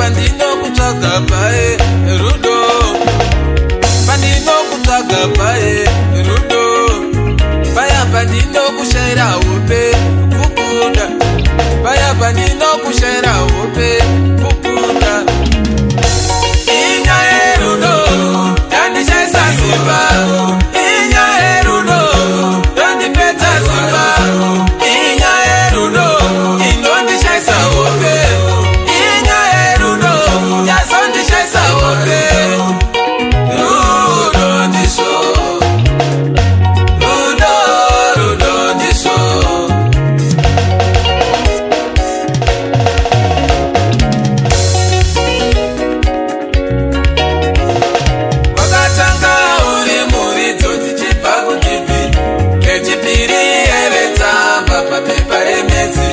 Pandinokutsvaga paye rudo, pandinokutsvaga paye rudo, paya pandinokushaira hope kubuda, paya pandinokushaira hope kubuda. Inyaya yerudo yandishaisa simba, inyaya yerudo yandipedza simba, inyaya yerudo inondishaisa hope, inyaya yerudo yazondishaisa hope. Rudo ndizvo, rudo, rudo ndizvo. Wakatanga uri muridzo tichibva kuchipi, kechipiri yaive tsamba papepa remedzi,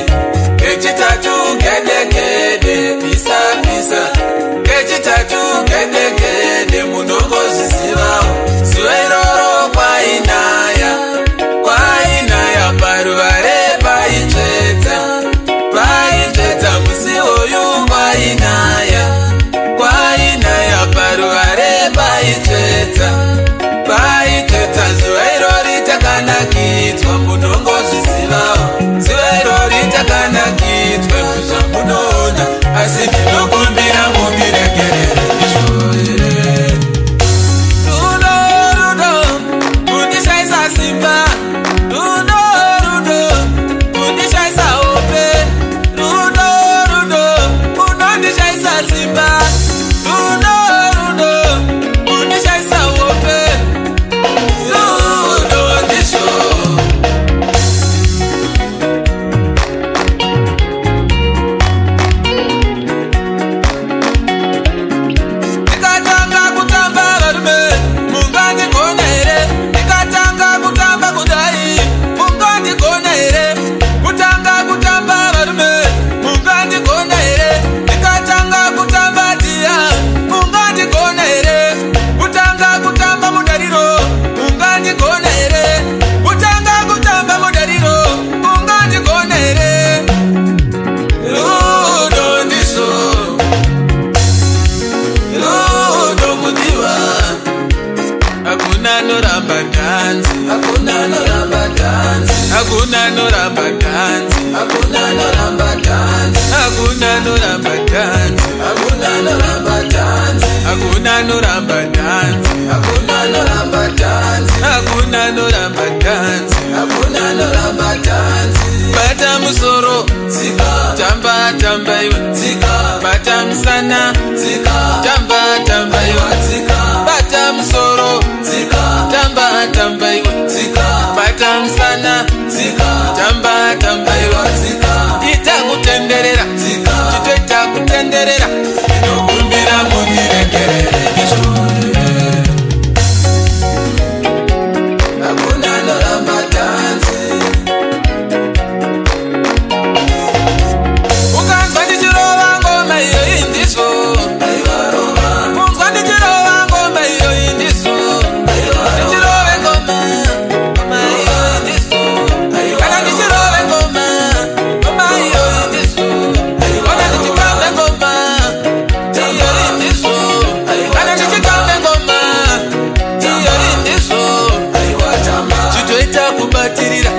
kechitatu gedegede pisa pisa, kechitatu gedegede munongozvizivawo. Zuva iroro kwainaya, kwainaya paruvare paitsvedza, paitsvedza musi uyu kwainaya, kwainaya paruvare paitsvedza, paitsvedza. Zuva irori takanakidzwa munongozvizivawo, zuva irori takanakidzwa zvamunoona, asi ndinokumbira mundiregerere ndizvo here. Rudo, rudo, kundishaisa simba. Rudo, rudo, kundishaisa hope. Rudo, rudo, unondishaisa simba. Rudo, rudo, kundishaisa hope. Rudo ndizvo. Ndikatanga kutamba varume, mungandigona here? Ndikatanga kutamba kudai, mungandigona here? Kutanga kutamba varume, mungandigona here? Ndikatanga kutamba tiya, mungandigona here? Kutanga kutamba mudariro, mungandigona here? Kutanga kutamba mudariro, mungandigona here? Rudo ndizvo, rudo mudiwa, hakuna anoramba dhanzi, hakuna anoramba dhanzi, hakuna anoramba dhanzi, hakuna anoramba dhanzi, hakuna anoramba dhanzi, hakuna anoramba dhanzi, hakuna anoramba dhanzi, hakuna anoramba dhanzi, hakuna anoramba dhanzi, hakuna anoramba dhanzi. Bata musoro, tsika, tamba tamba iwe, tsika, bata musana, tsika, tamba tamba iwe, tsika, bata musoro, tsika, tamba tamba iwe, tsika, bata musana, tsika, tamba tamba iwe, tsika, ita kutenderera, tsika, chitoita kutenderera, ndinokumbira mundiregerere ndizvo. Hakuna anoramba dhanzi. Ukanzwa ndichirova ngoma iyo indizvo, unzwa ndichirova ngoma iyo indizvo, ndichirove ngoma, ngoma iyo indizvo, kana ndichirove ngoma, ngoma iyo indizvo, kana ndichitambe ngoma iyo indizvo, kana ndichitambe ngoma iyo indizvo, chitoita kubatirira.